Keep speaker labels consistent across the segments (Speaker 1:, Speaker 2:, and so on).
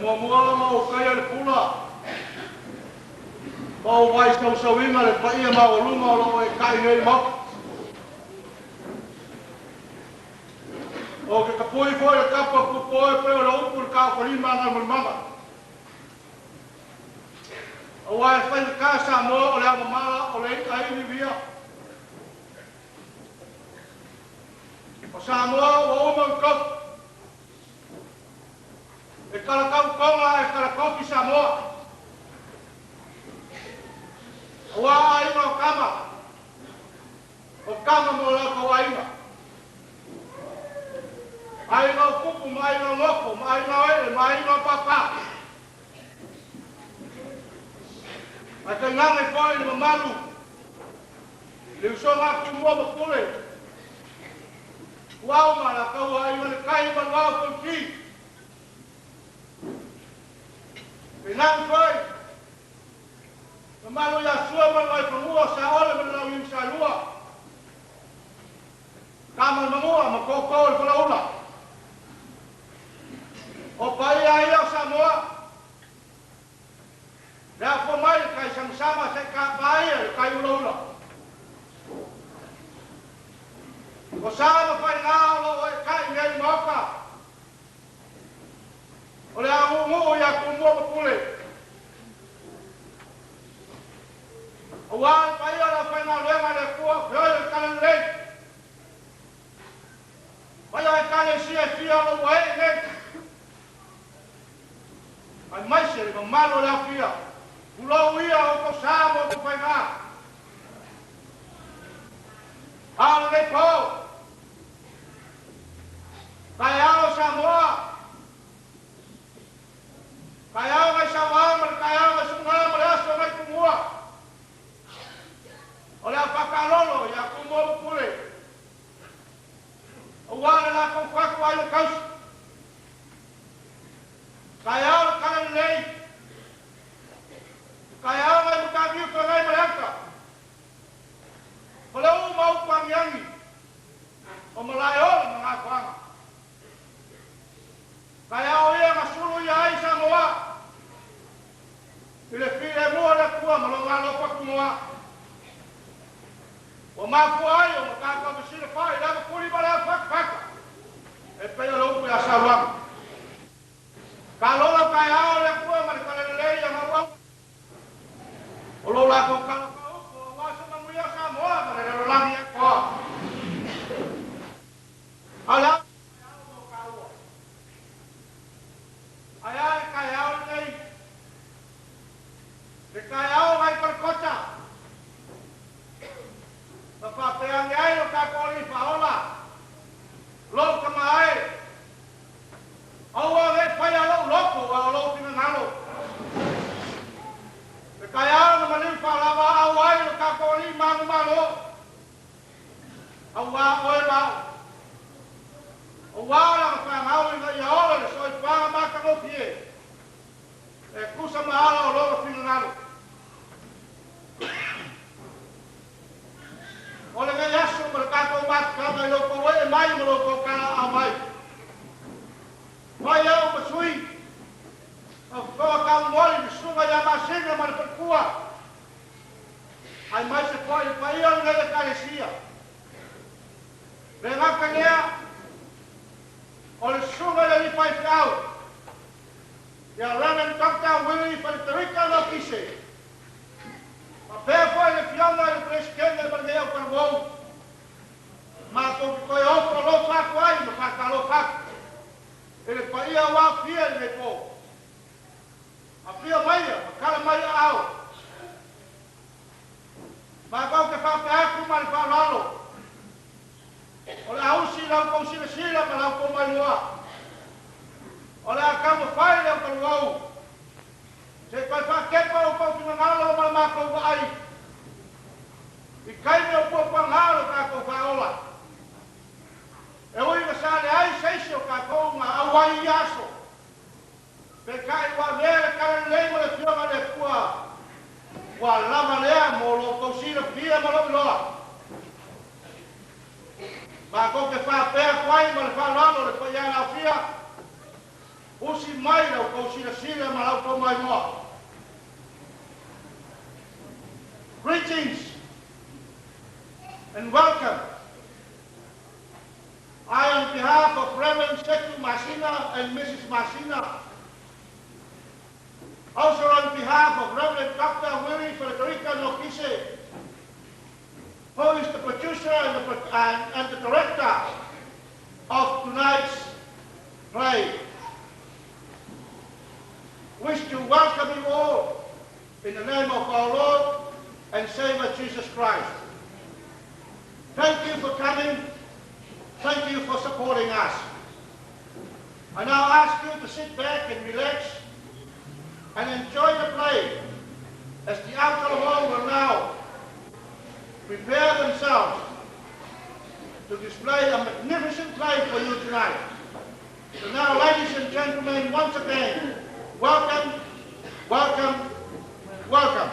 Speaker 1: Muamua ona ou taia le pula ma ou vaesausauina le paia maualuga o lo o eetai nei i le Maota. Ou te tapui foi le tapu a Tupu e pei o le upu i le taotalima a Galumalemana. Aua e faigata Samoa o le aomamala o le i'a iviivia. O Samoa ua uma ona tofi. E talatau Toga ae talatofi Samoa. Aua aiga o tama, o tama mo latou aiga. Aiga o tupu ma aiga o nofo ma aiga o ee ma aiga o papa. Ae tainane foi le mamalu i le usoga a Tumua ma Pule, Ituau ma Alataua, Aiga i le Tai ma le Vaa o Fonoti. Tainane foi mamalu ia Sua ma le Vaifanua, Saole ma le Launiu Saelua, Tama a le Manua ma Tootoo o le Faleula. O paia ia o Samoa, le afua mai le tai samasama seia tapa ia le tai ulaula. O sa ma faiga o lo o eetai nei i le Maota, o le aguuguu ia Tumua ma Pule. Aua le paia o le aufaigaluega a le Atua o feoi o le Talalelei, paia o Ekalesia e fia o lo o ua ee nei, aemaise le mamalu o le aofia, tulou ia o outou sa ma outou faiga. A o lenei po, taeao o Samoa, taeao nai Sauā ma le taeao nai Sugā ma le aso nai Tumua, o le a faataalolo ia Tumua ma Pule, aua le latou fatu aiga tausi. Taeao le Talalelei, taeao nai Mataniu Feagai ma le Ata, Faleu ma upu agiagi o Malaeola ma Gafoaga. Taeao ia na sulu ia ai Samoa i le filemu o le Atua ma lona alofa tunoa. Ua mafua ai ona tatou fesilafai i le avatuli ma le avafatafata e pei o le upu ia Sauaga. Talola taeao le Atua ma le Talalelei ia gauau o lo latou tala faaupu aua se manuia o Samoa ma le lalolagi atoa. A o le a le taeao mo taua? Ae a le taeao lenei? Le taeao nai Kolokota na faapea ane ai lo tatou Alii Faaola, Lou tama e, aua ne i faia lou loto a o lou finagalo. Le taeao na maliu faalavaau ai lo tatou Alii manumalo, aua oe ma au, aua lana fanau ina ia ola le soifuaga matagofie e tusa ma ala o lona finagalo. O lenei aso ma le tatou mafutaga i lo outou ee mai ma lo outou talaaao mai, mai au ma sui Faufautua Taumoli le Susuga ia Masina ma le faletua, aemaise foi le paia o lenei Ekalesia. Le gata lea, o le Susuga i le Alii Faifeau ia Reverend Doctor Willie Faleterika Nokise, faapea foi le Afioga i le Peresetene ma lenei aufaleuou, matou te toe ofo alofa atu ai ma faatalofa atu i le paia ua aofia i lenei po. Afio maia ma tala mai aao. Matou te faapea atu ma le faaaloalo, o le a usi la outou silasila ma la outou mailoa. O le a taumafai le autaluau se i toe faatepa outou finagalo ma le matou vaai i taimi o puapuaga o lo tatou faaola. E ui ina sa leai se isi o tatou na auai i ia aso, peitai ua avea le talalelei ma le Afioga i le Atua ua lava lea mo lo outou silafia ma lou iloa. Matou te faapea atu ai ma le faaaloalo le paia laofia, Usi mai la outou silasila ma la outou maimoa. Greetings and welcome. I, on behalf of Reverend Setu Masina and Mrs. Masina, also on behalf of Reverend Dr. Willie Frederica Nokise, who is the producer and the director of tonight's play, wish to welcome you all in the name of our Lord and Savior Jesus Christ. Thank you for coming. Thank you for supporting us. I now ask you to sit back and relax and enjoy the play as the Autalavou will now prepare themselves to display a magnificent play for you tonight. So now, ladies and gentlemen, once again, welcome, welcome, welcome.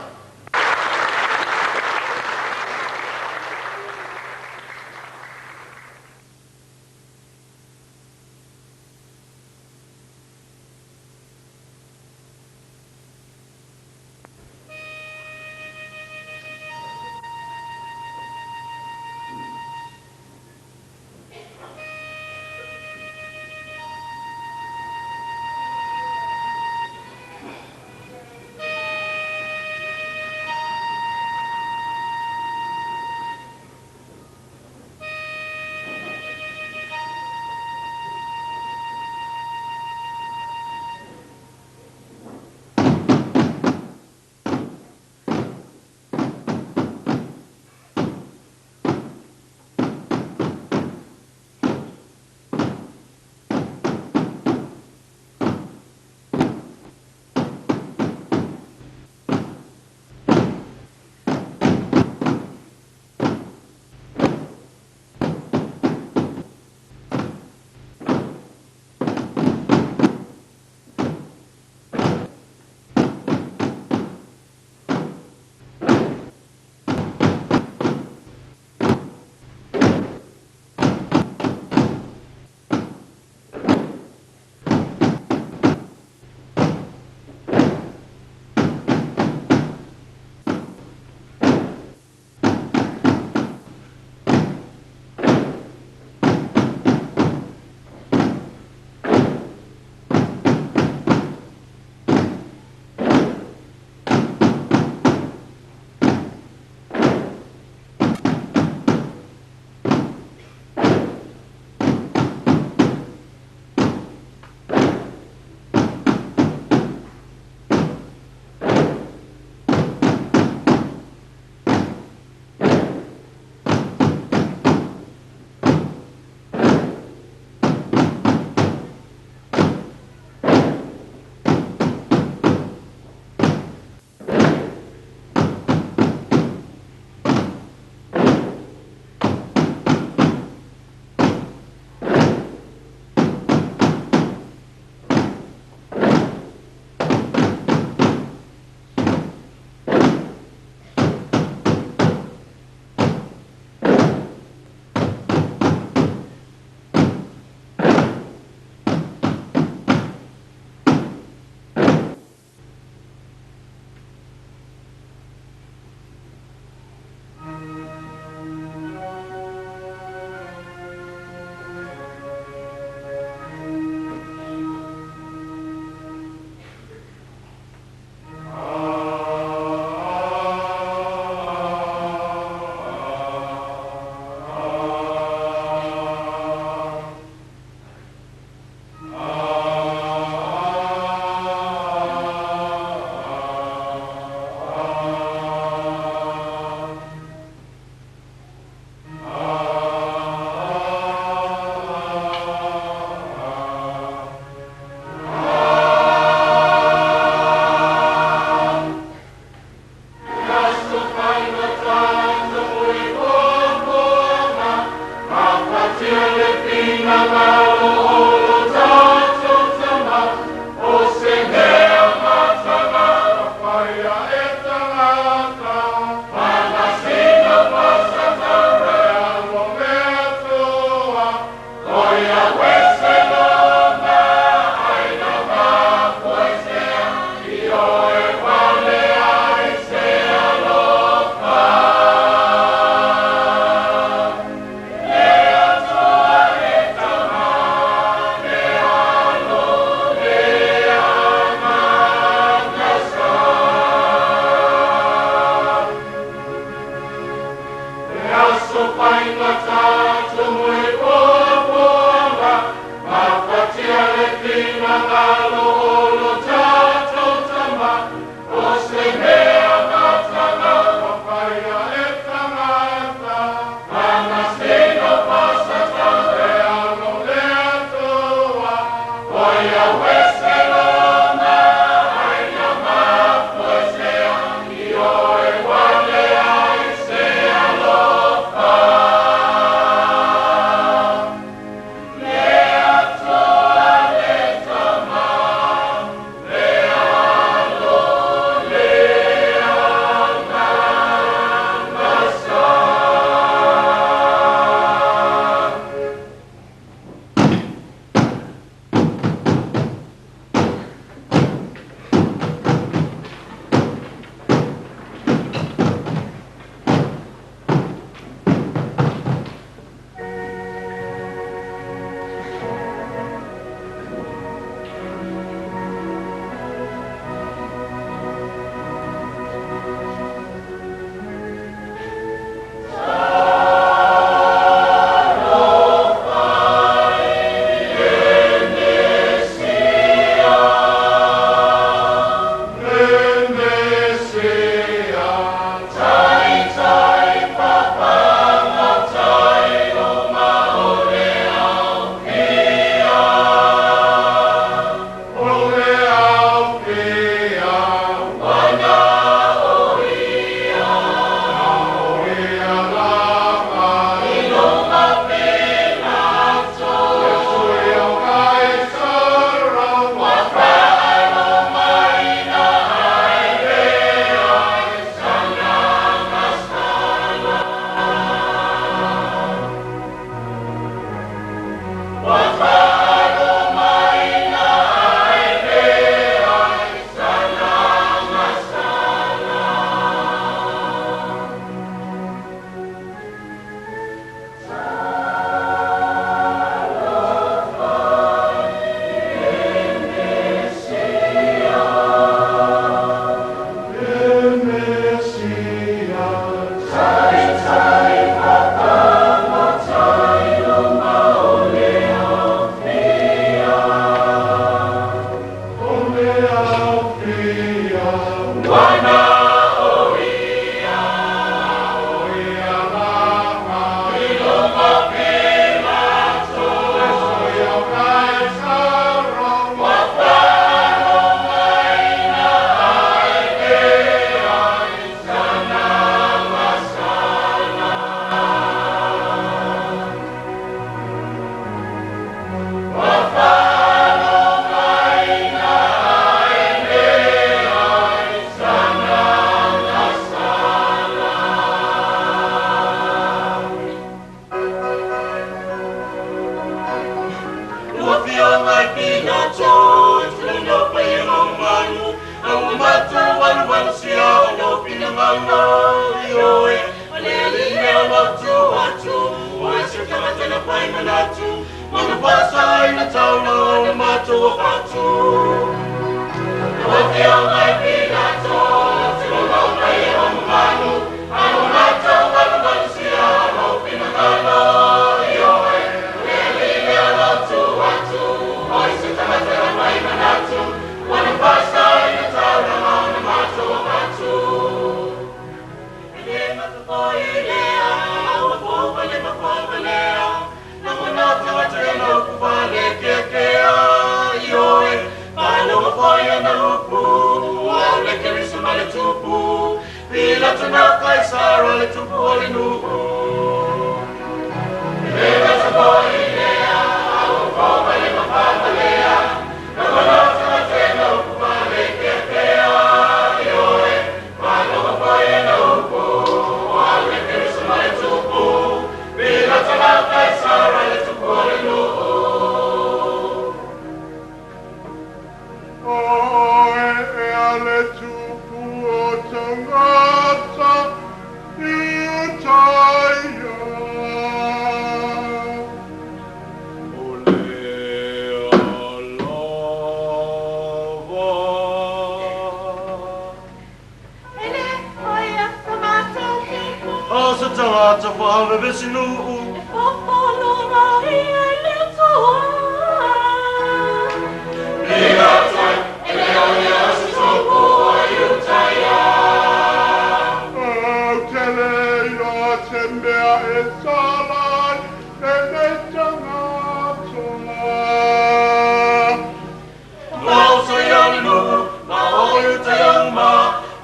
Speaker 2: o Iutaia uma,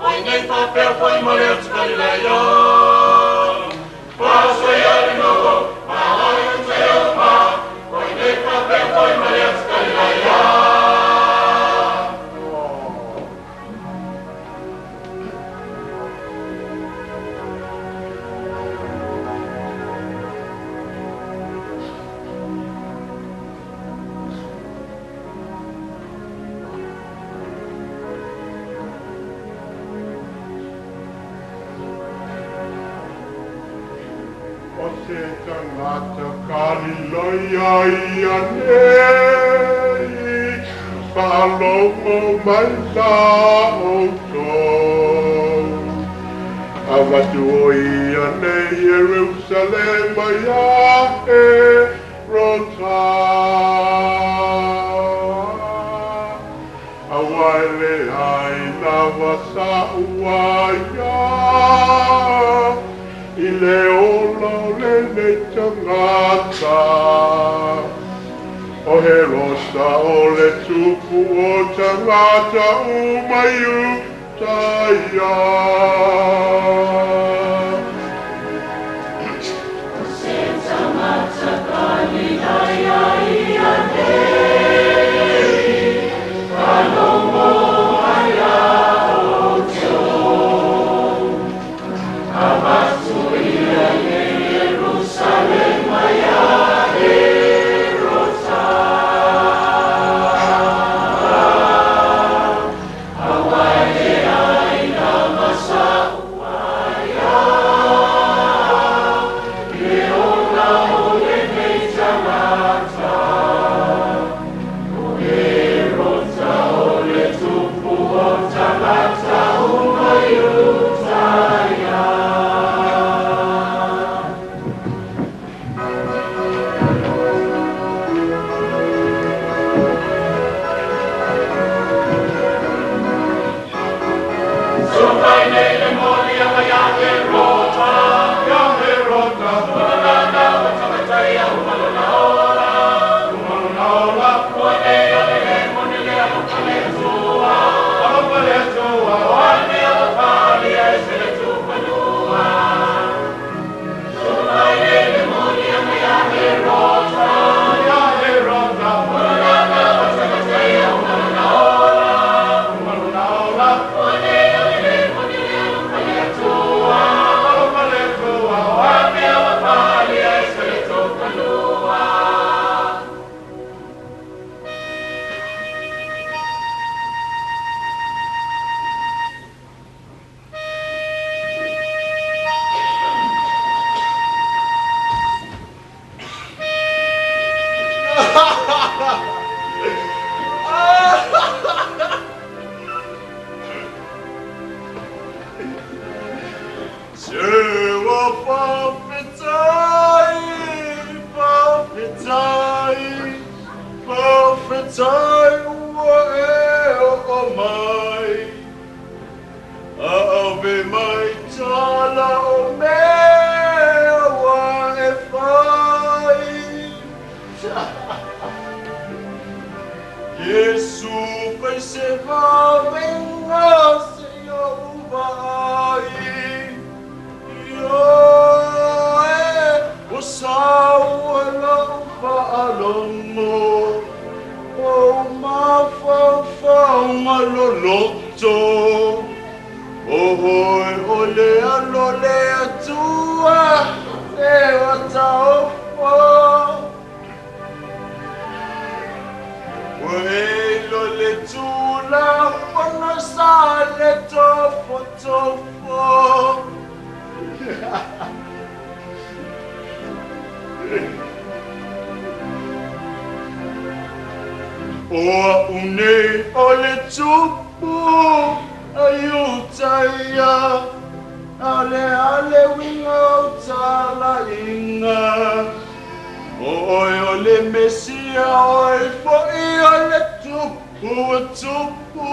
Speaker 2: o nei faapea foi ma le atu Kalilaia. Faasoia le nofo ma o Iutaia uma, o nei faapea foi ma le atu Kalilaia.
Speaker 3: O se tagata Kalilaia ia nei, faalogo mai la outou. Avatu o ia nei Ierusalema ia Herota. Aua e leai lava sa'u aia i le ola o lenei tagata. O Herosa o le tupu o tagata uma Iutaia.
Speaker 2: Sufai nei le moli a ia Herota,
Speaker 1: Ia Herota,
Speaker 2: Malana o tamatai au malona ola,
Speaker 1: umalona ola,
Speaker 2: Ua nei o le le moni le alofa le Atua,
Speaker 1: alofa le Atua,
Speaker 2: O ane o palia e se le tupanua. Sufai nei le moli a ia Herota,
Speaker 1: Ia Herota,
Speaker 2: Malana o tamatai au malona ola,
Speaker 1: umalona ola,
Speaker 2: Ua nei o le le moni le alofa le Atua,
Speaker 1: alofa le Atua,
Speaker 2: O ane o palia e se le tupanua.
Speaker 3: Se ua faafetai, faafetai, faafetai ua e oo mai. Ave mai tala o mea ua e fai. Iesu fai se vavenga se i ou vaai. Ioe, ua sau e lau faalogo. O mafaufauga loloto. O oe o le alo o le Atua e otaofo. Ua e iloa le tulafono sa le tofotofo. O a'u nei o le tupu a Iutaia, a o le a le uiga o talaiga. O oe o le Mesia, oe fo'i o le tupu o tupu.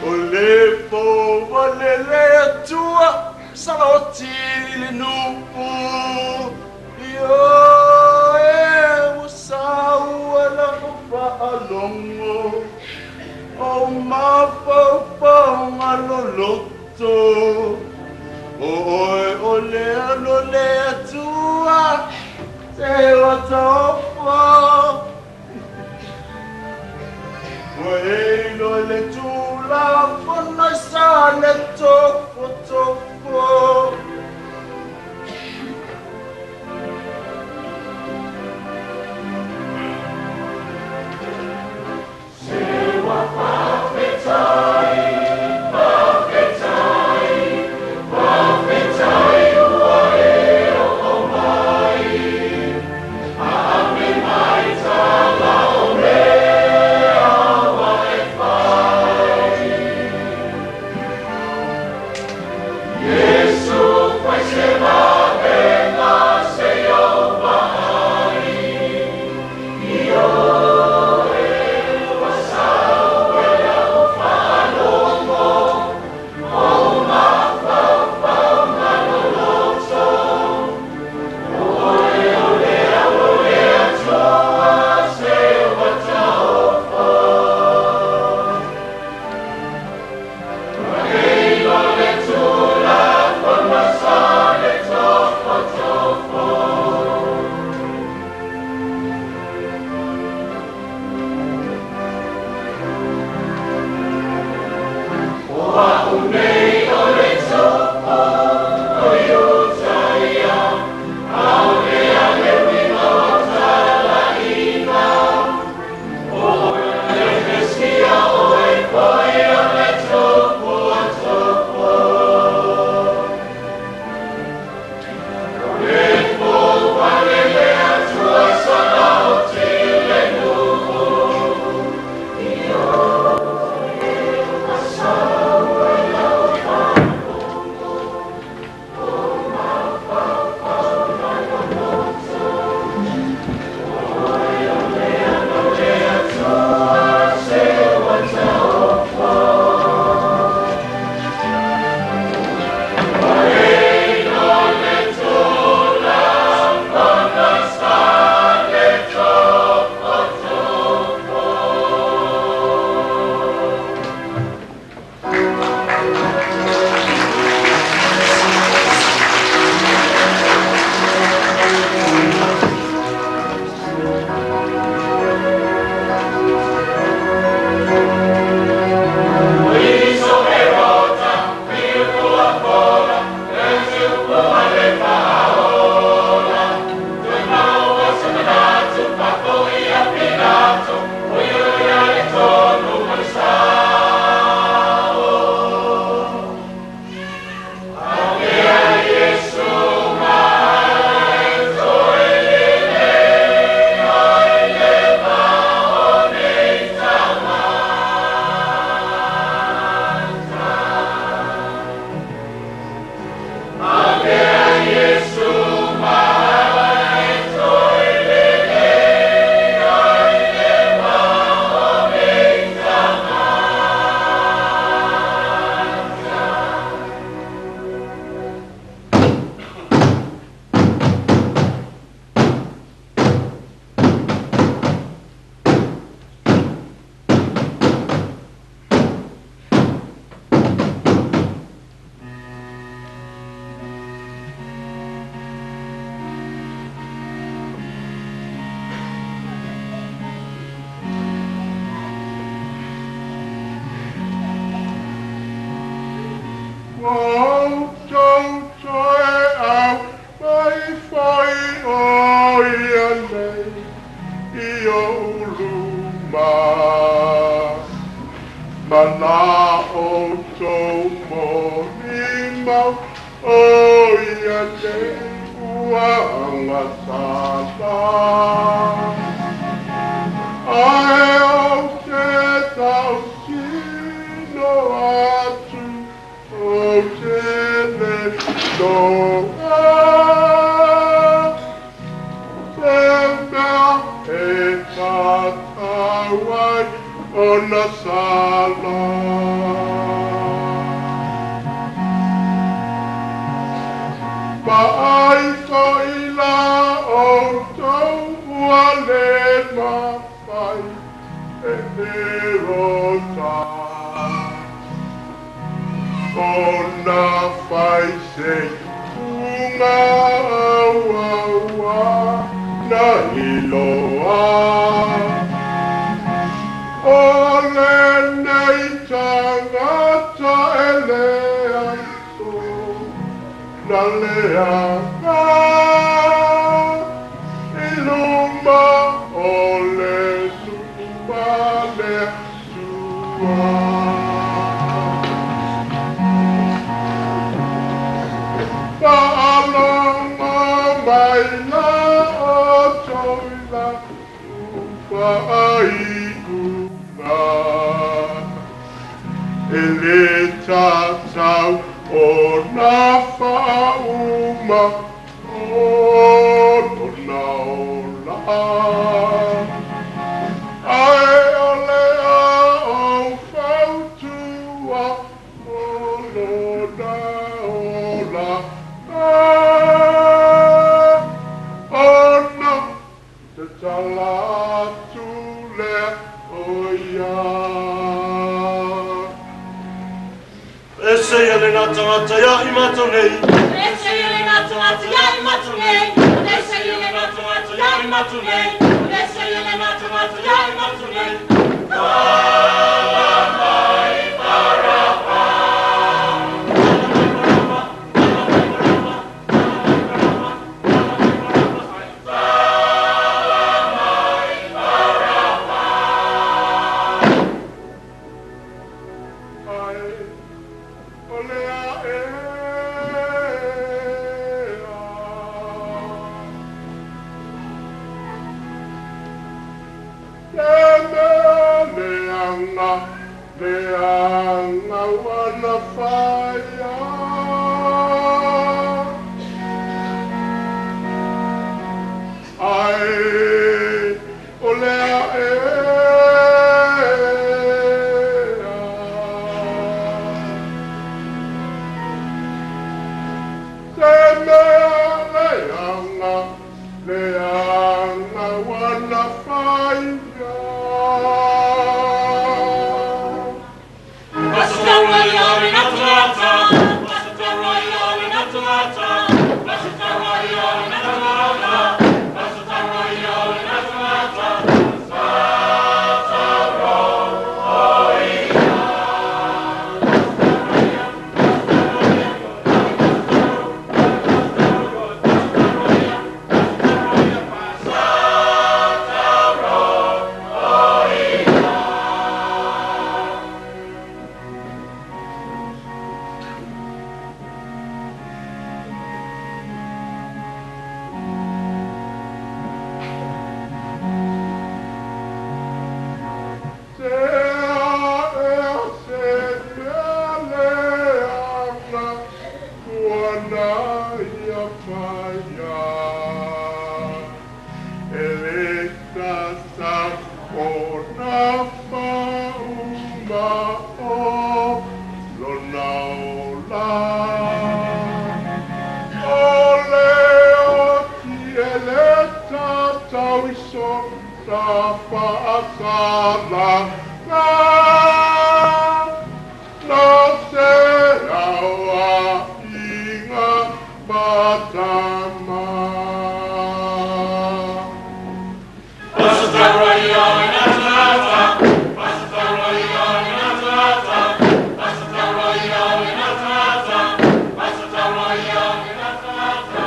Speaker 3: O le fouvale le Atua saloti i le nuu. Ioe, ua sau e lau faalogo. maloloto. O oe o le alo le Atua, se ua taofo. Ua e iloa i le Tulafono i sa le tofotofo. Ona fai se iuga ua na iloa. O lenei tagata e leai sona leaga i luma o le nuu ma le Atua. Faalogo mai la outou i la'u faaiuga, e lē tatau ona faauma o lona ola. Ae o le a ou fautua o lona ola ona tatala atu lea o ia.
Speaker 2: Ese ia lena tagata ia i matou nei.
Speaker 4: Ese ia lena tagata ia i matou nei. Ese ia lena tagata ia i matou nei. Ese ia lena tagata ia i matou nei.
Speaker 2: Tala mai Parapa. Tala mai Parapa. Tala mai Parapa. Tala mai Parapa. Tala mai Parapa. Tala mai Parapa.
Speaker 3: Ae o le a ea. Le mea leaga, leaga ua na faia. Ae o le a ea. Se mea leaga, leaga ua na faia.
Speaker 4: Pasitaroa ia lena tagata. Pasitaroa ia lena tagata. Pasitaroa ia lena tagata. Pasitaroa ia lena tagata.
Speaker 3: Se a ea se mea leaga ua na ia faia. E lē tatau ona faauma o lona ola. O le oti e lē tatau i sona faasalaga. Na se aoaiga ma tama.
Speaker 2: Pasitaroa ia lena tagata. Pasitaroa ia lena tagata. Pasitaroa ia lena tagata. Pasitaroa ia lena tagata.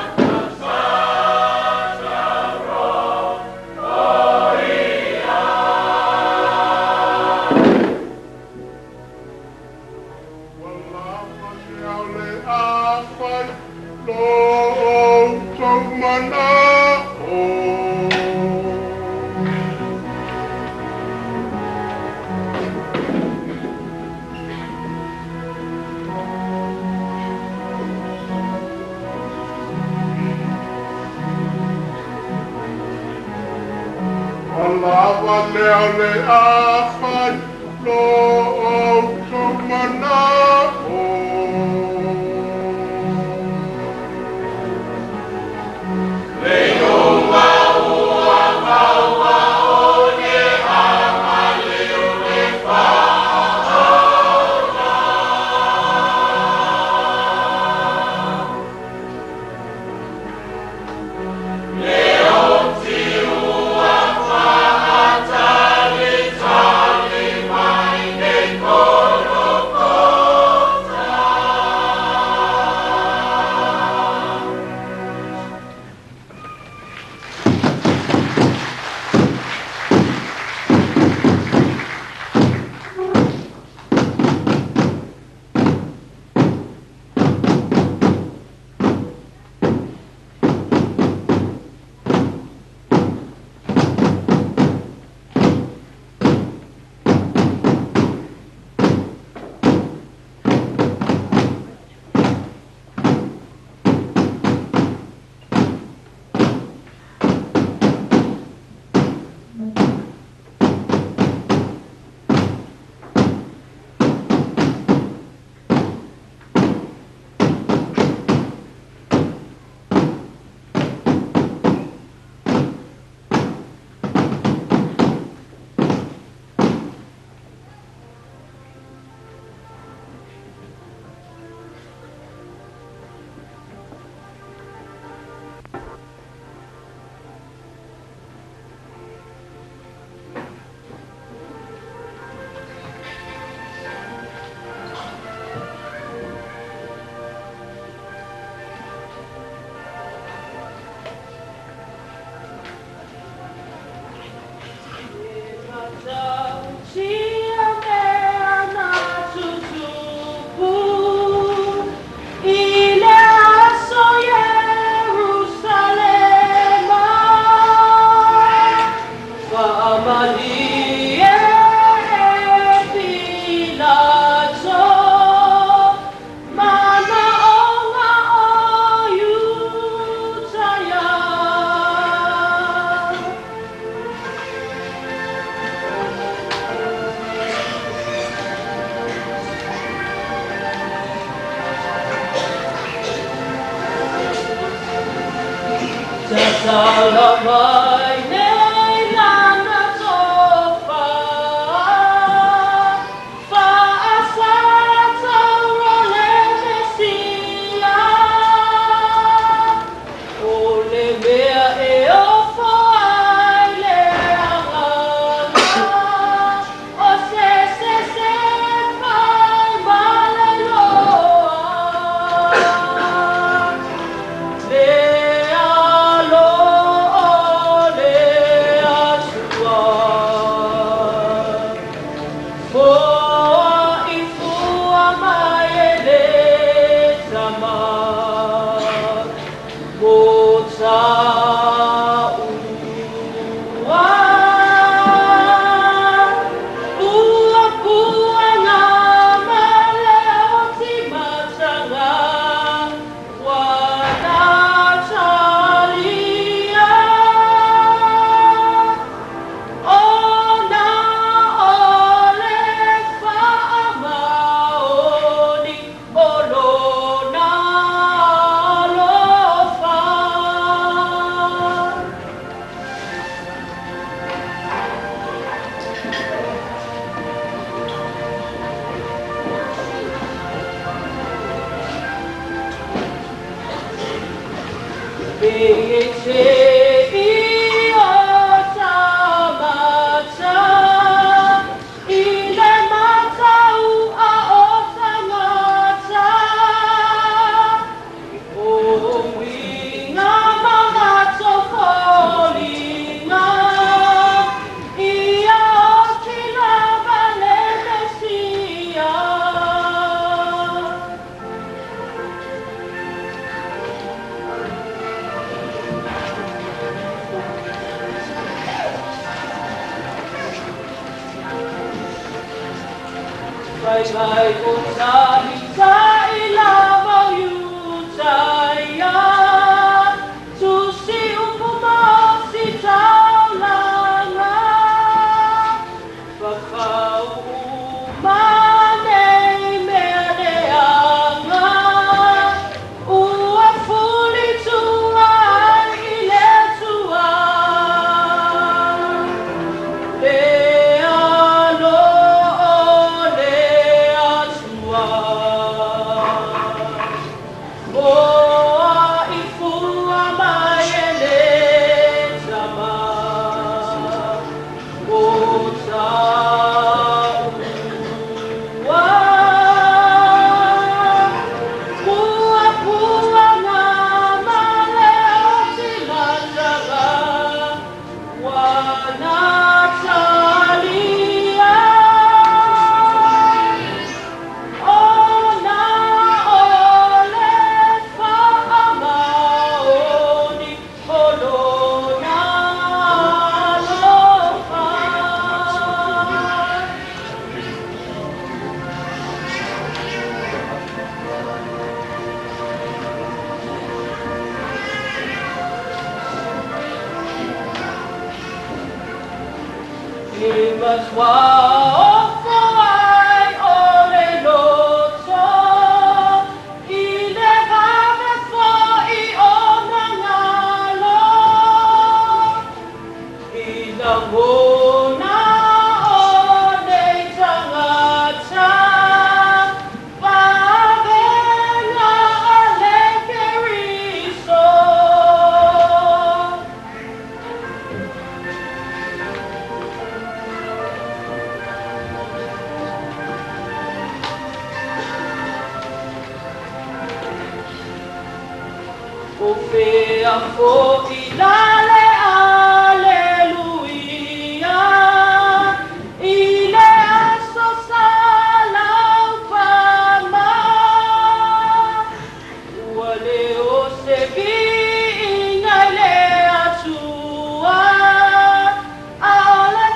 Speaker 3: Ua lava le ao le afai lo outou mana'o. Ua lava le ao le afai lo outou mana'o.
Speaker 2: Le iuga ua maua o le a maliu le faaola. Malie e Pilato, manaʻoga o Iudaia. Tatala mai nei lana tofa, faasataura le Mesia. O le mea e ofo ai le agaga, o se se se fai ma le loa. Le alo o le Atua. Foa i fua mai e le Tama. Mo tāua. Puapuaga ma le oti mataga, ua natalia. Ona o le faamaoni o lona alofa. E te i o tamata, i le matau a o tagata. O uiga ma latou foliga, ia oti lava le Mesia. Fai mai o taitai lava o Iutaia, tusi upu mo ositaulaga. Fafau uma nei mea leaga, ua fulitua ai i le Atua. Le alo o le Atua. Foa i fua mai e le Tama. Mo tāua. Puapuaga ma le oti mataga, ua natalia. Ona o le faamaoni o lona alofa. E matua ofo ai o le loto, i le vave fo'i o na galo. I lagona o nei tagata, vavega a le Keriso. O fea fo'i la le Aleluia, i le aso sa laupama. Ua le o se viiga i le Atua, a o le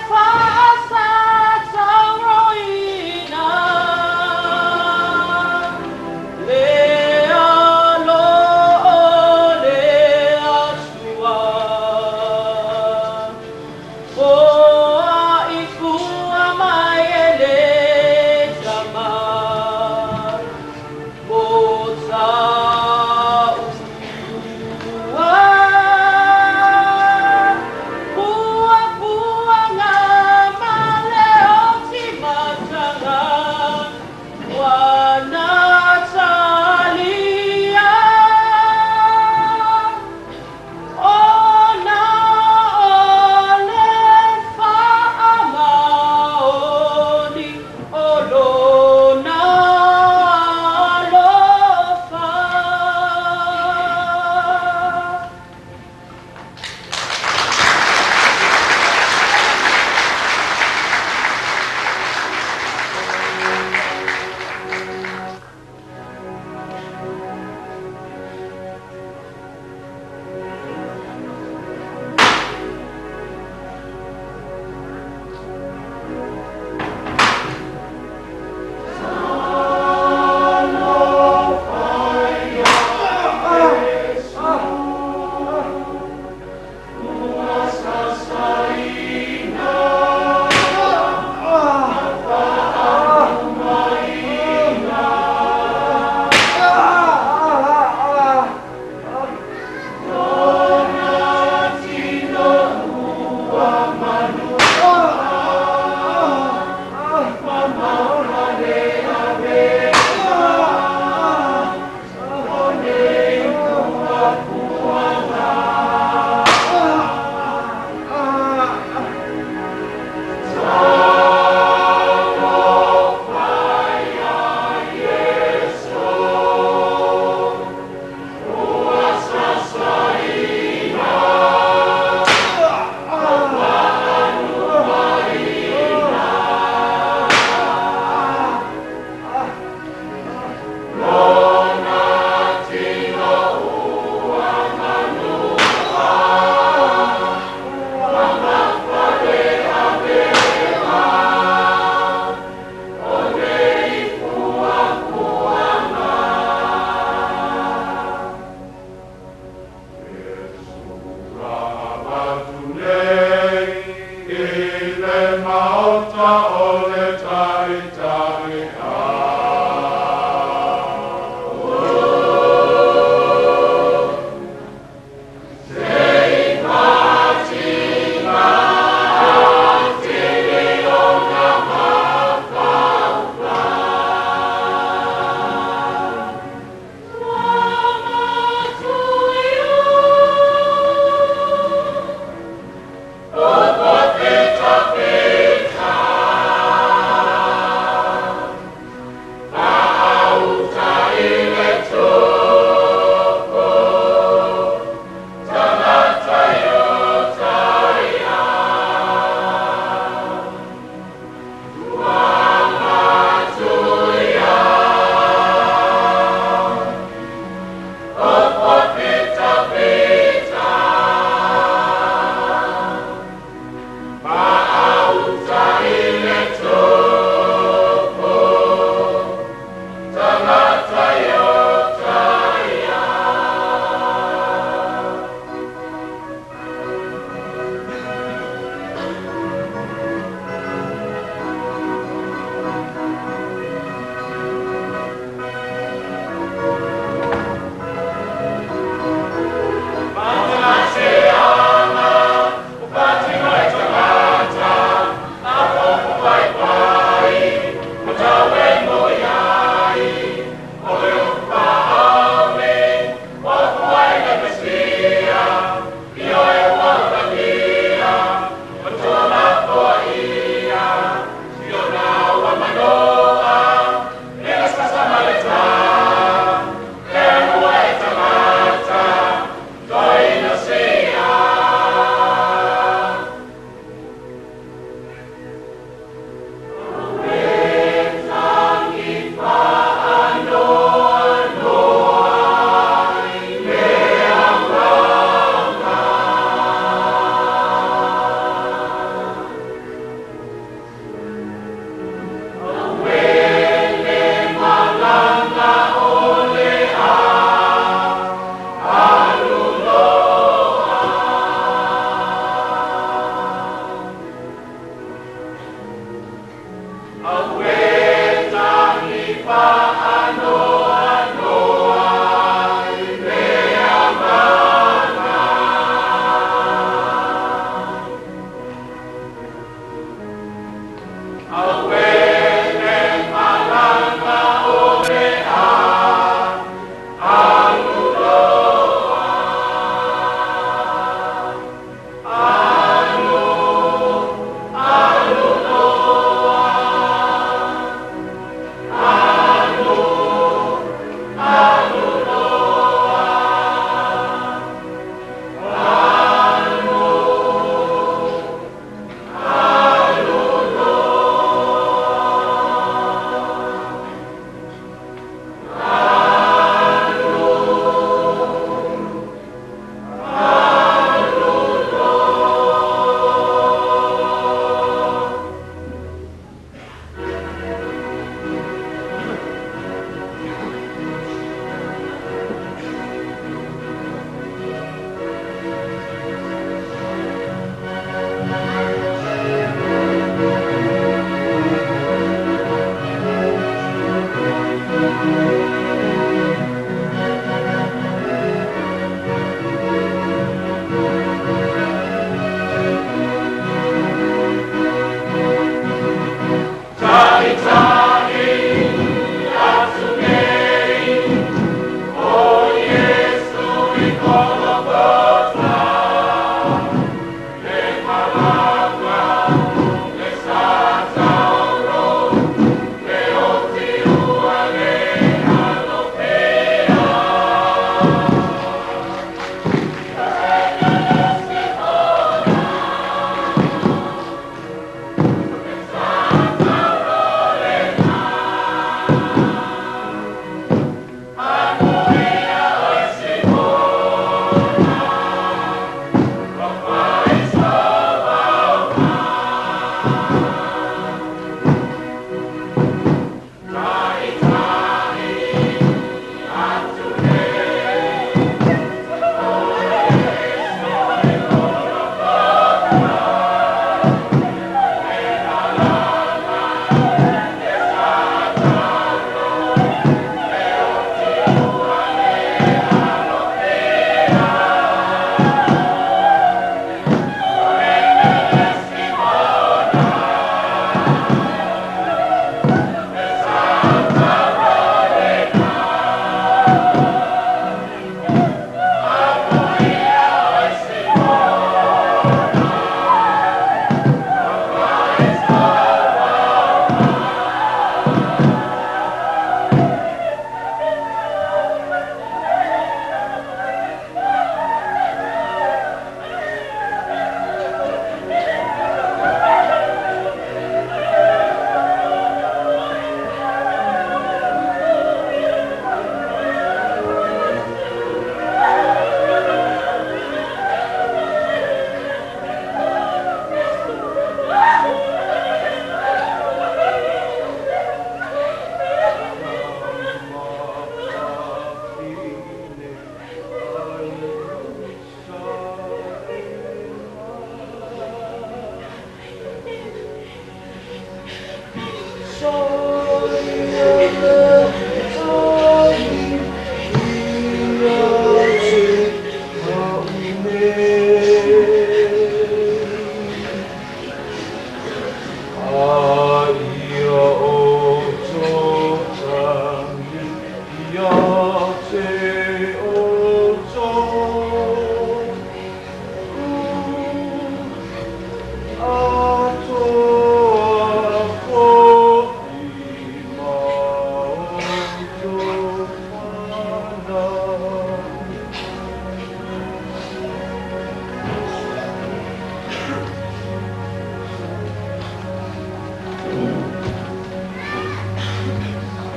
Speaker 2: le maota o le Taitai.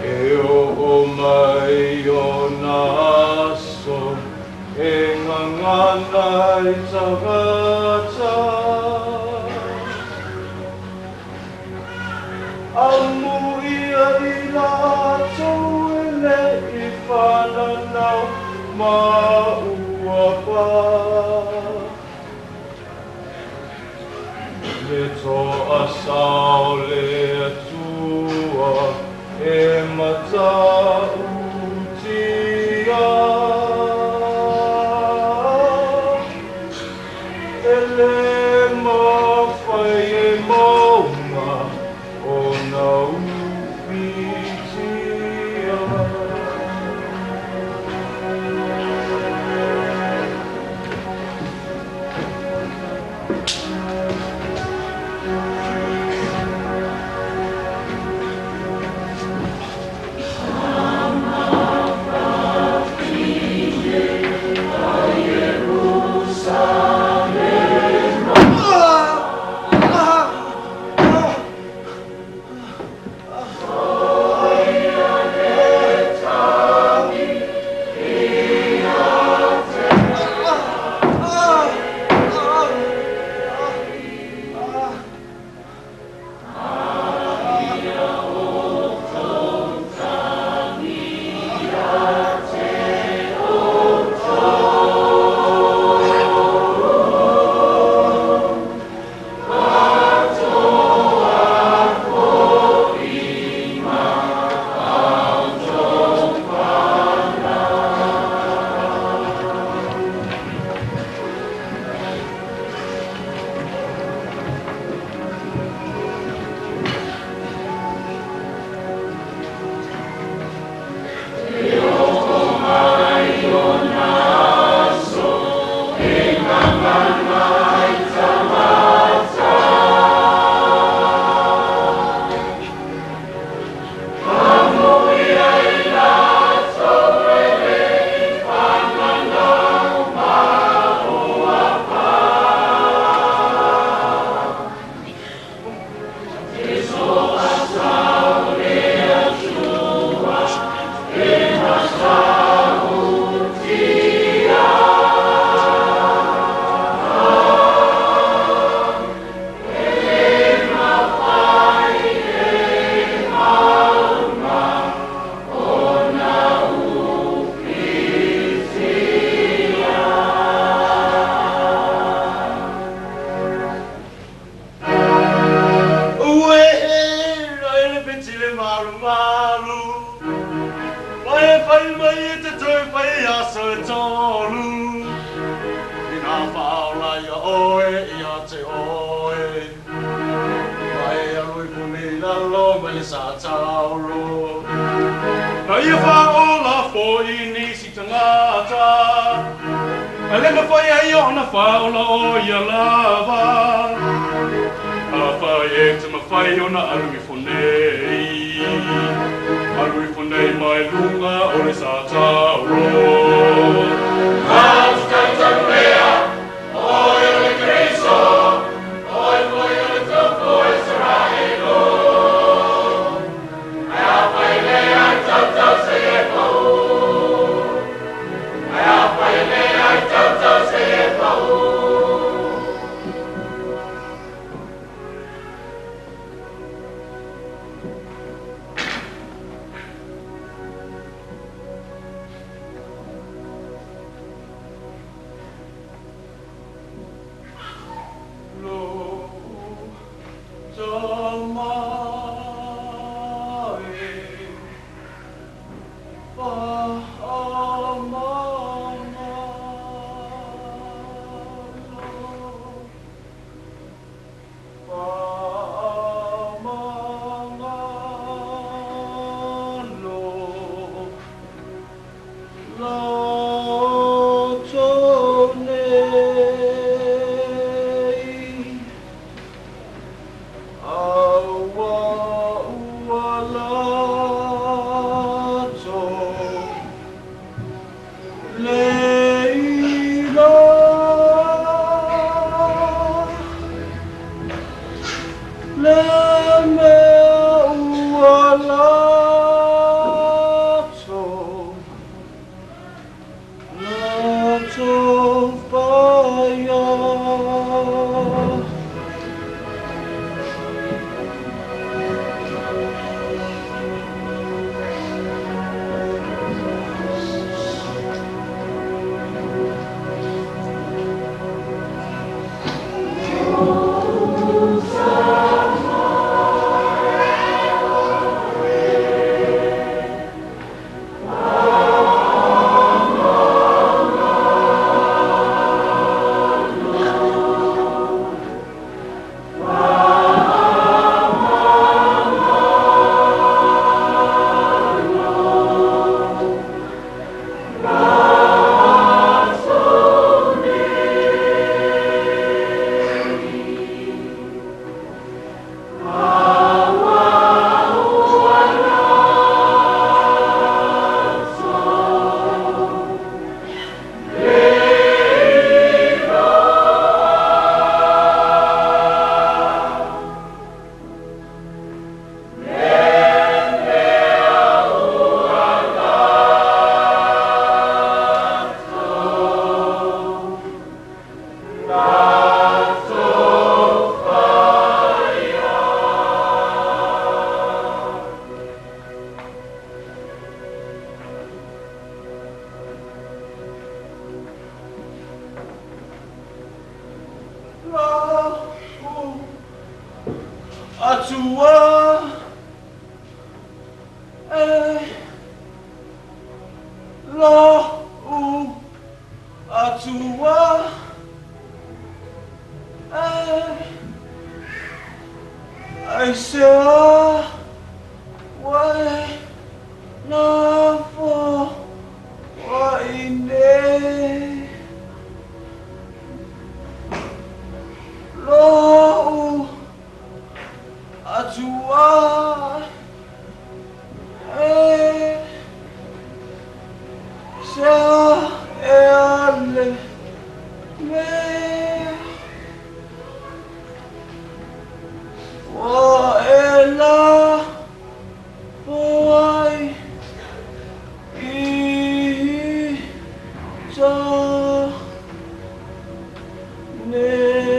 Speaker 3: E o mai o nā aso e ngangana i tagata. Amu ia i lātou e le i whananau ma ua pā. Le toa sao le atua e matautia. E le mawhai e maunga o na ufitia. Ue, ai le peti le malu malu. Mai e whai mai e te tau whai aso e tōru. I ngā whaola ia oe, ia te oe. Mai e aloi mai le Satauro. Na ia faaola foi nisi tagata, ae le mafai ai ona faaola o ia lava. Afai e te mafai ona alu ifo nei, alu ifo nei mai luga o le Satauro. Lo tama e faamagalo, faamagalo latou nei. Aua ua latou le iloa le mea ua latou latou faia. Lau Atua e, lau Atua e, aisea ua e nafoa'i nei? Lou Atua e, sea ea le mea ua e lafo ai i ita nei?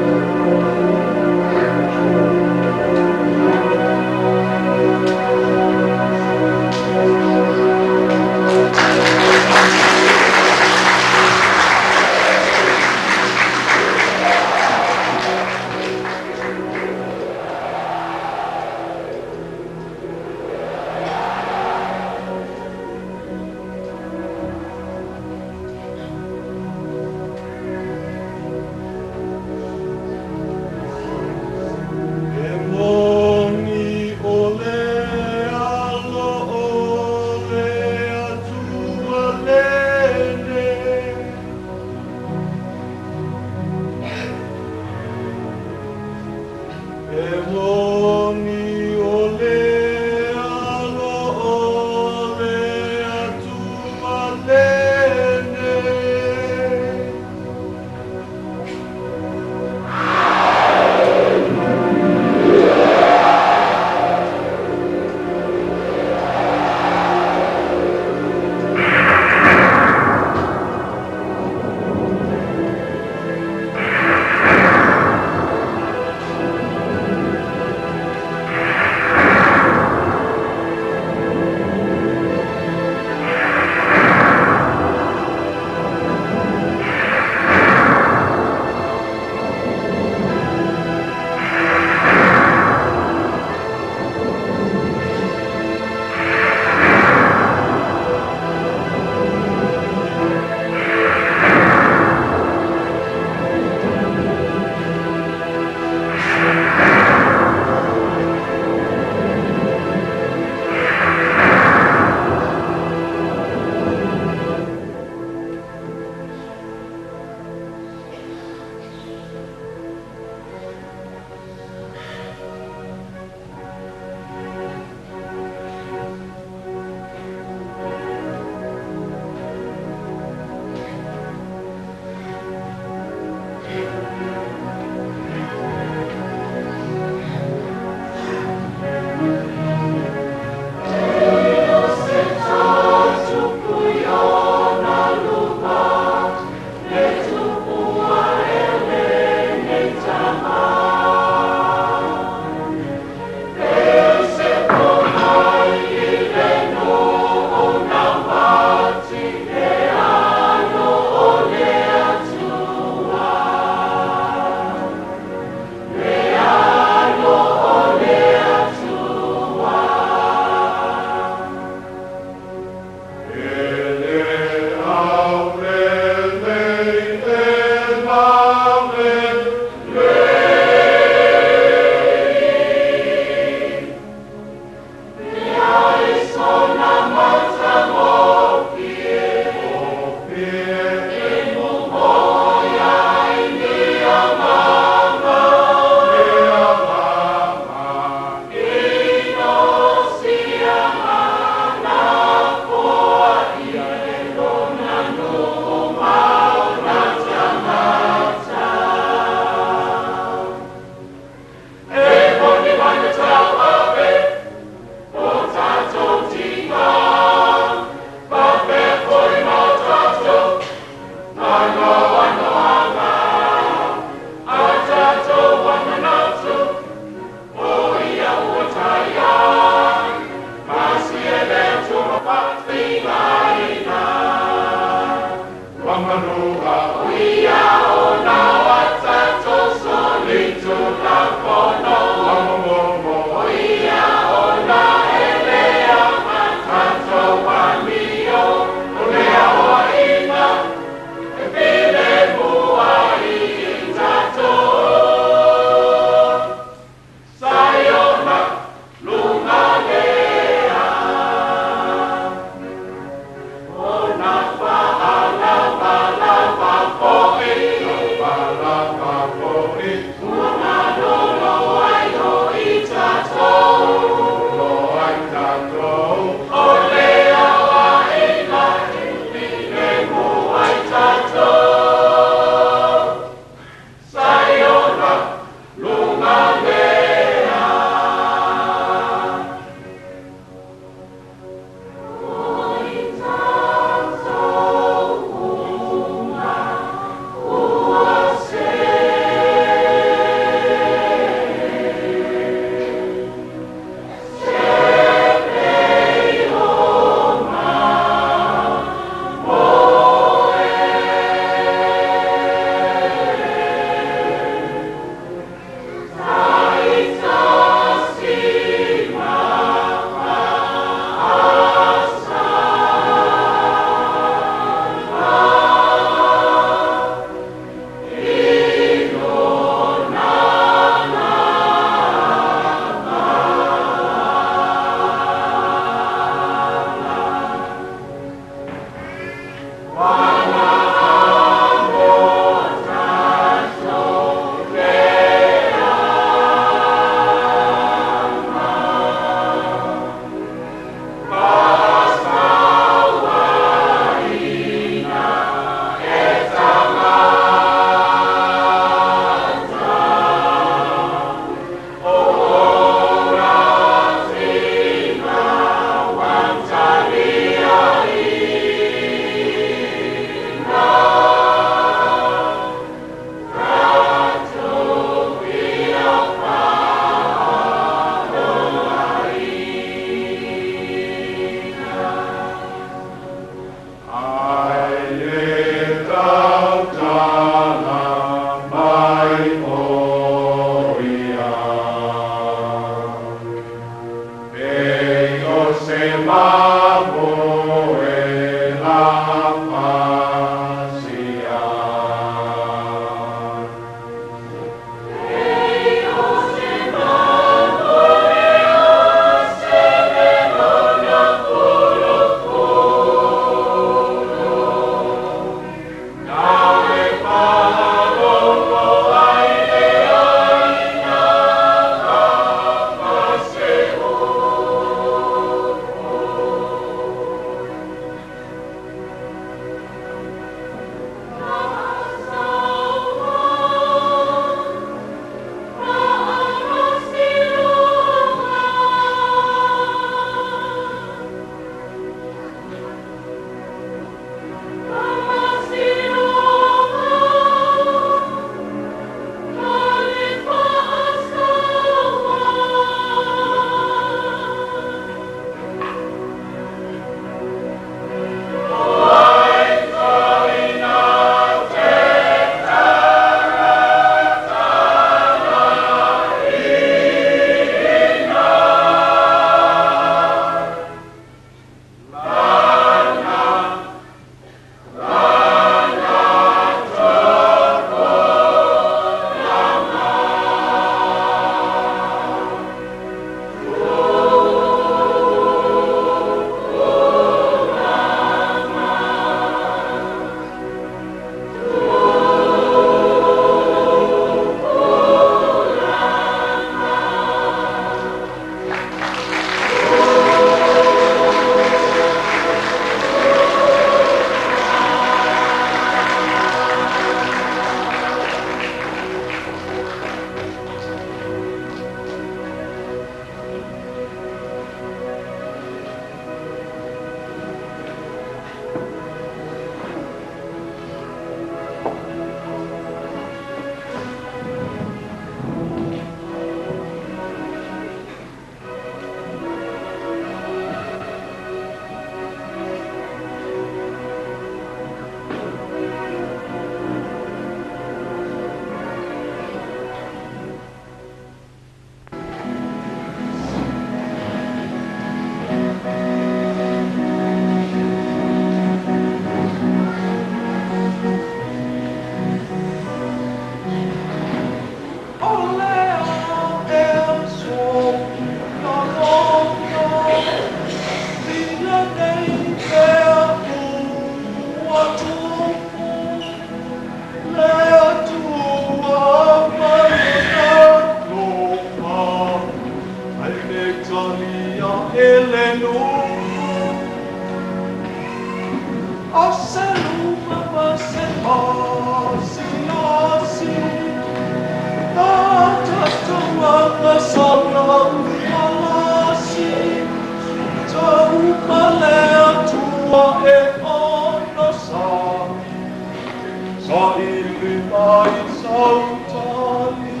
Speaker 3: Saili mai sau tali.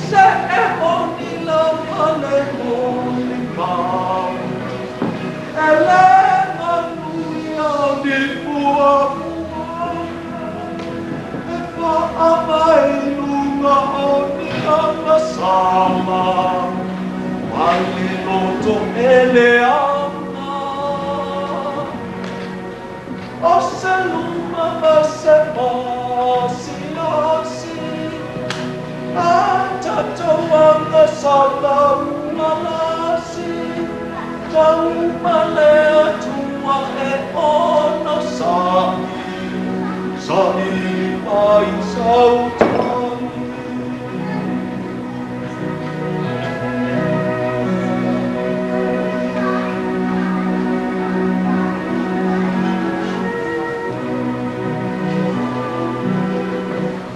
Speaker 3: Se e moni lava le molimau, e le manuia ni puapuaga, e paa mai luga o ni agasala, ma le loto eleaga. O se luma ma se pasiasi, a tatou agasala ua lasi, tau ma le Atua e onosai, saili mai sau tali.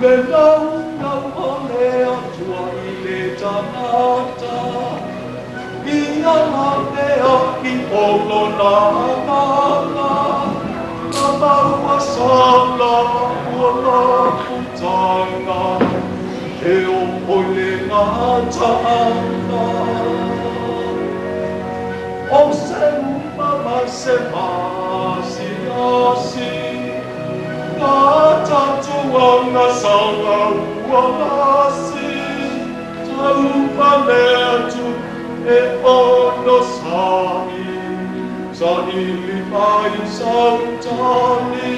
Speaker 3: Le naunau o le Atua i le tagata, ia lavea i o lona agaga, na maua sala ua mafutaga, e oo i le gataaga. O se uma ma se masiasi, na tatou agasala ua lasi, tau ma le Atua e onosai, saili mai sau tali.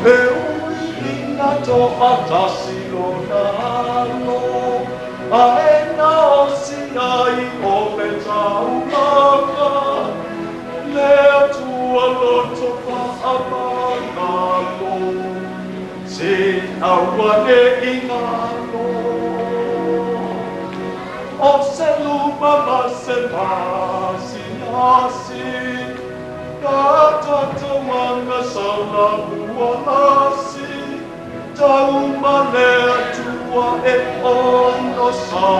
Speaker 3: E ui ina toatasi lona alo, ae gaosi ai o le taulaga, le Atua loto faamagalo, se auane'i galo. O se luma ma se masiasi, na tatou agasala ua lasi, tau ma le Atua e onosai,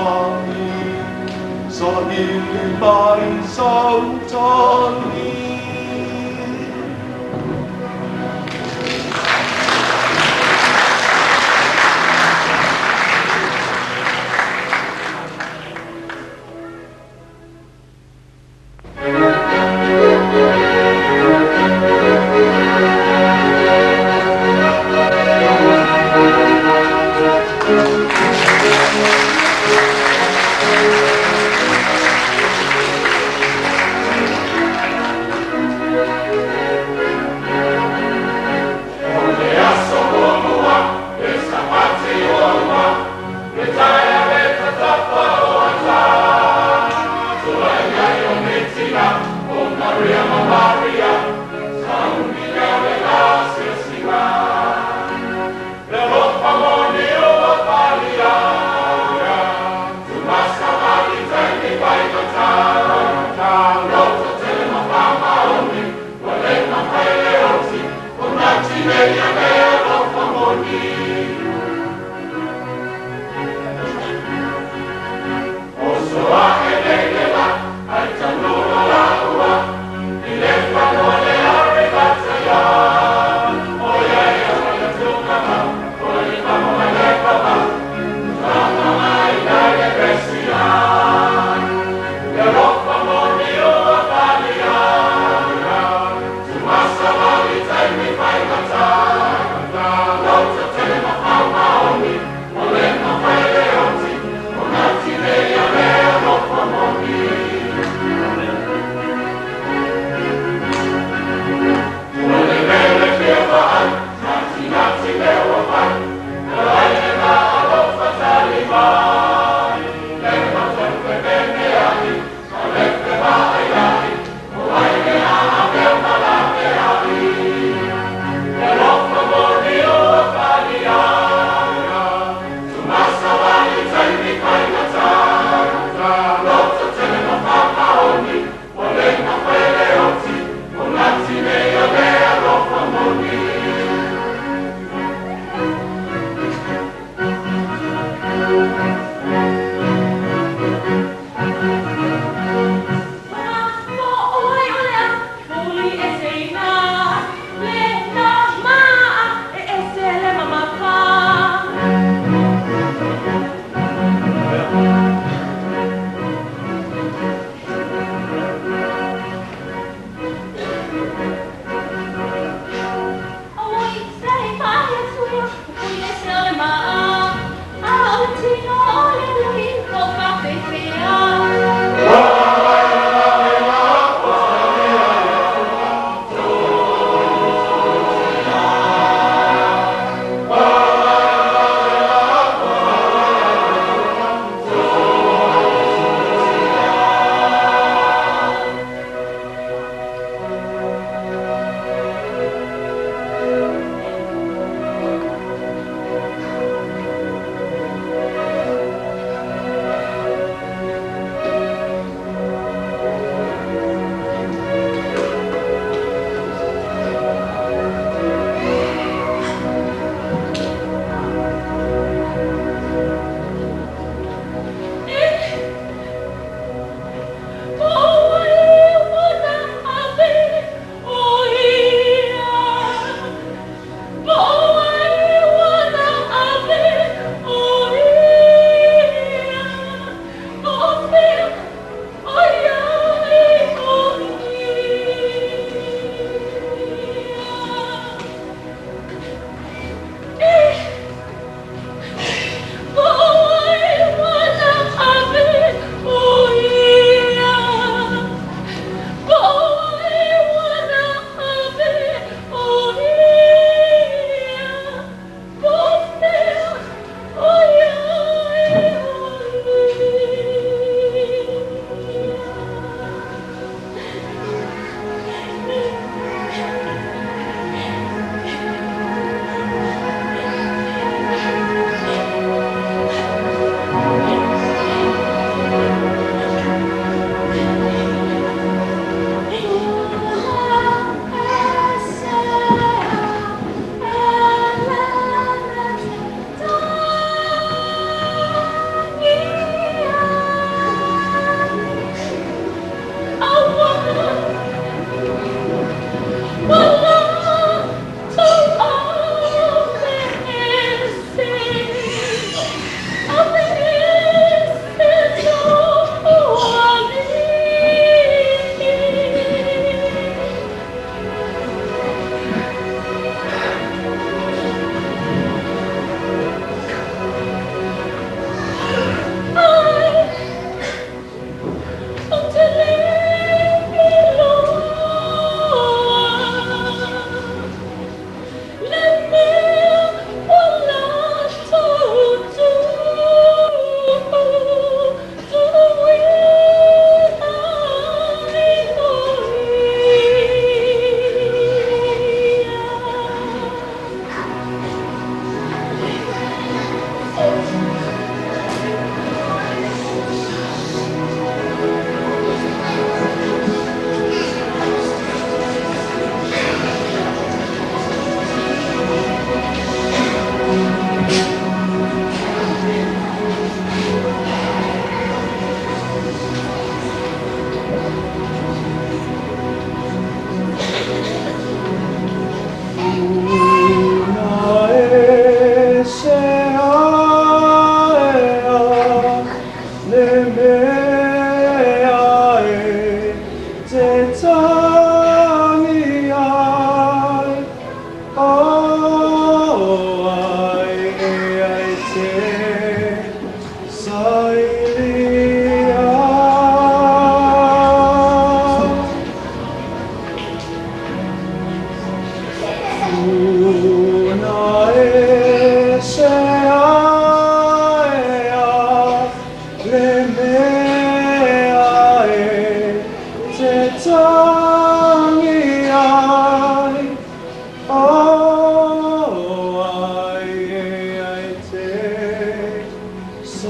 Speaker 3: saili mai sau tali.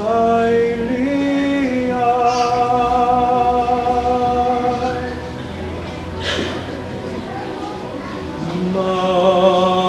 Speaker 3: Kailia. Maria.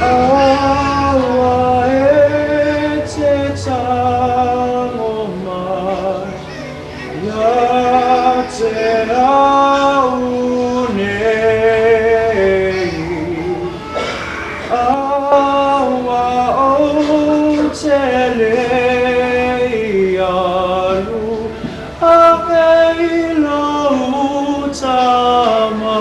Speaker 3: Aua e te tango mai ia te au nei. Aua o te lei alu a e lou tama.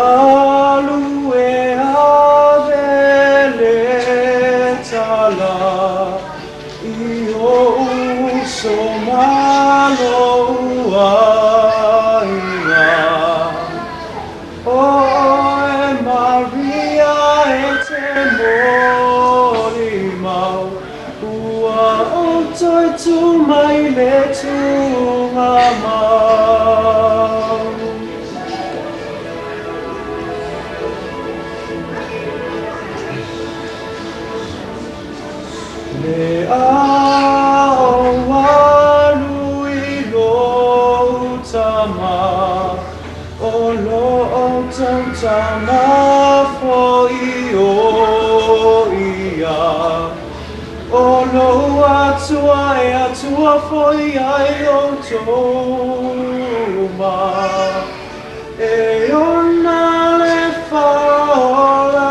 Speaker 3: Alu e ave le tala i o uso malo aiga. O e Maria e te mori mau, ua o toi tu mai le tunga mau. Le ao alu i lou tama, o loo tautama foi o ia. O lou atua e atua foi ai o toma. E ona le whaolatanga.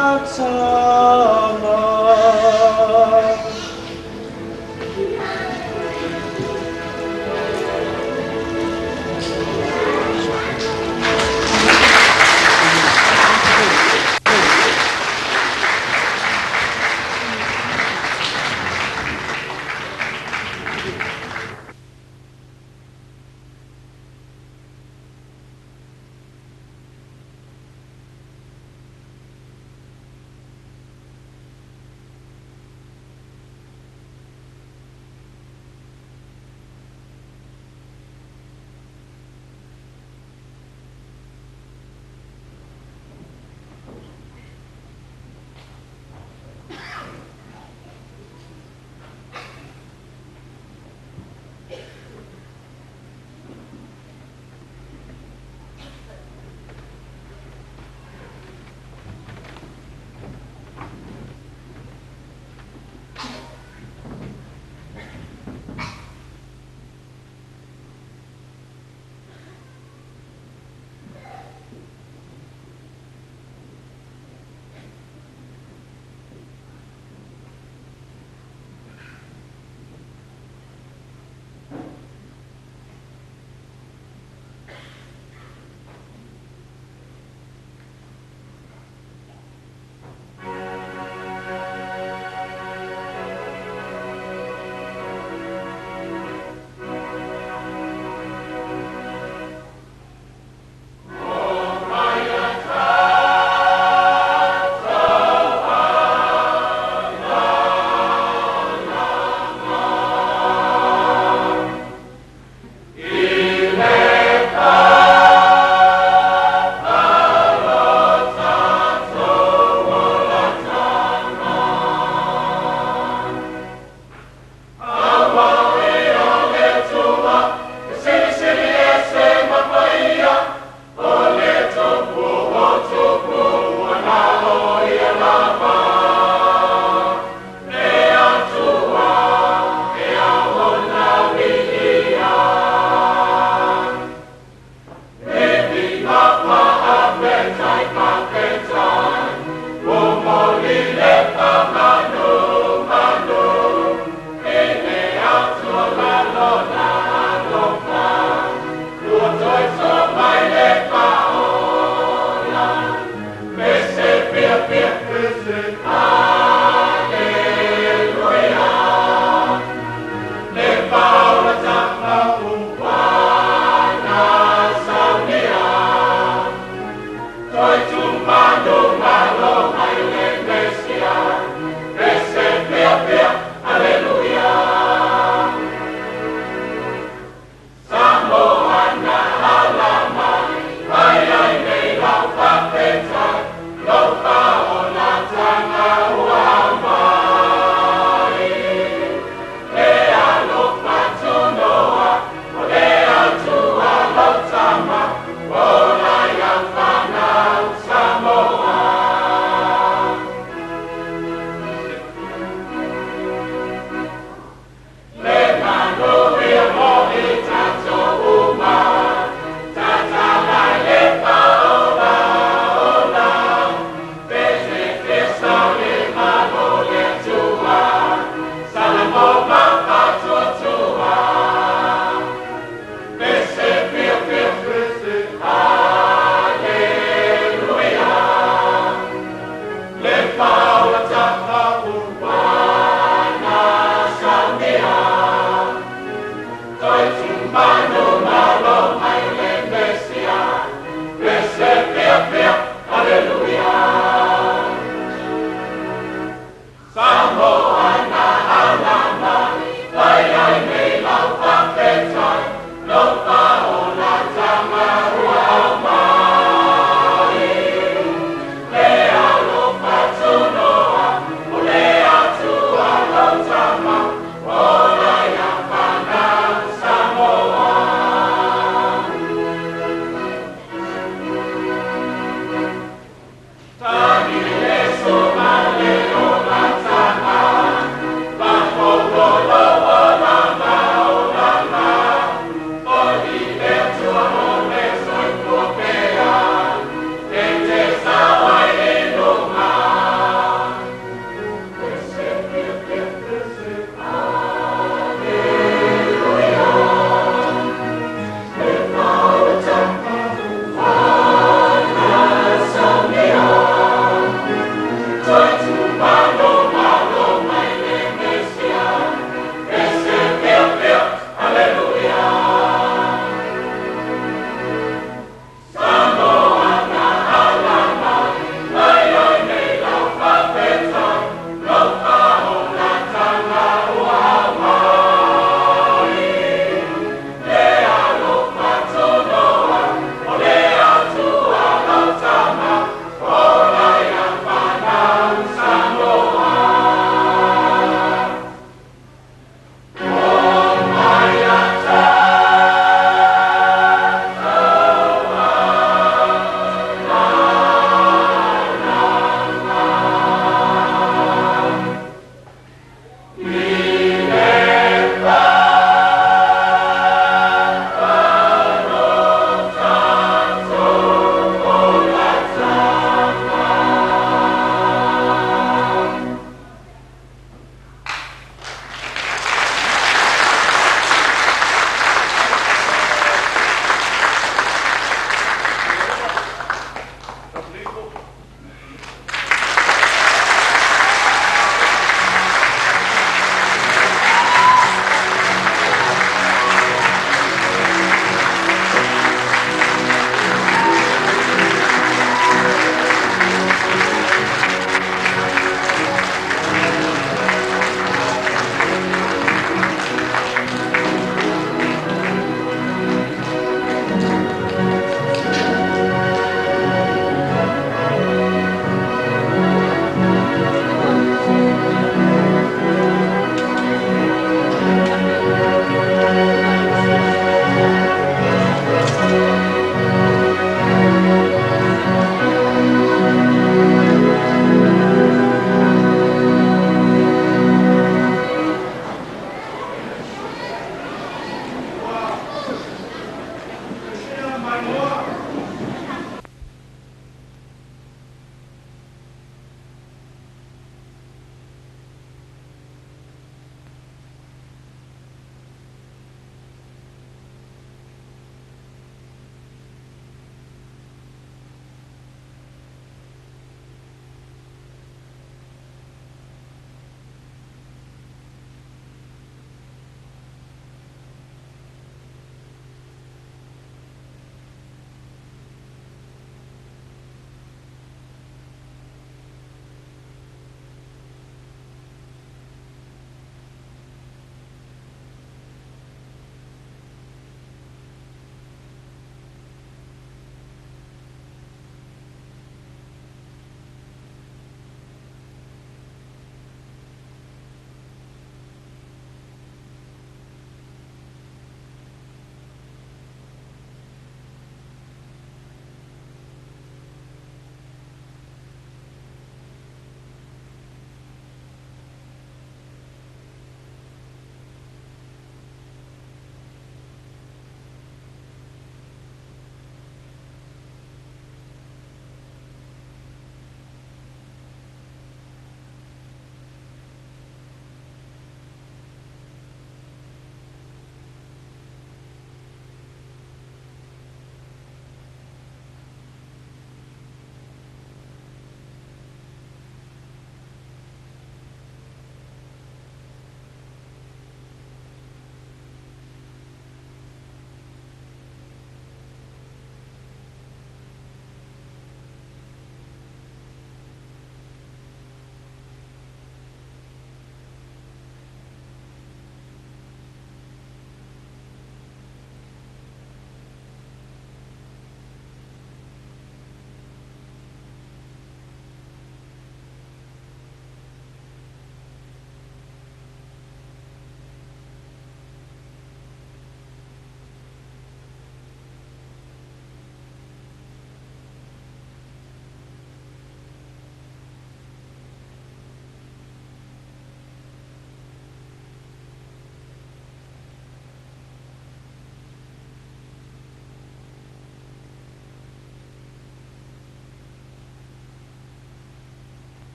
Speaker 2: Ta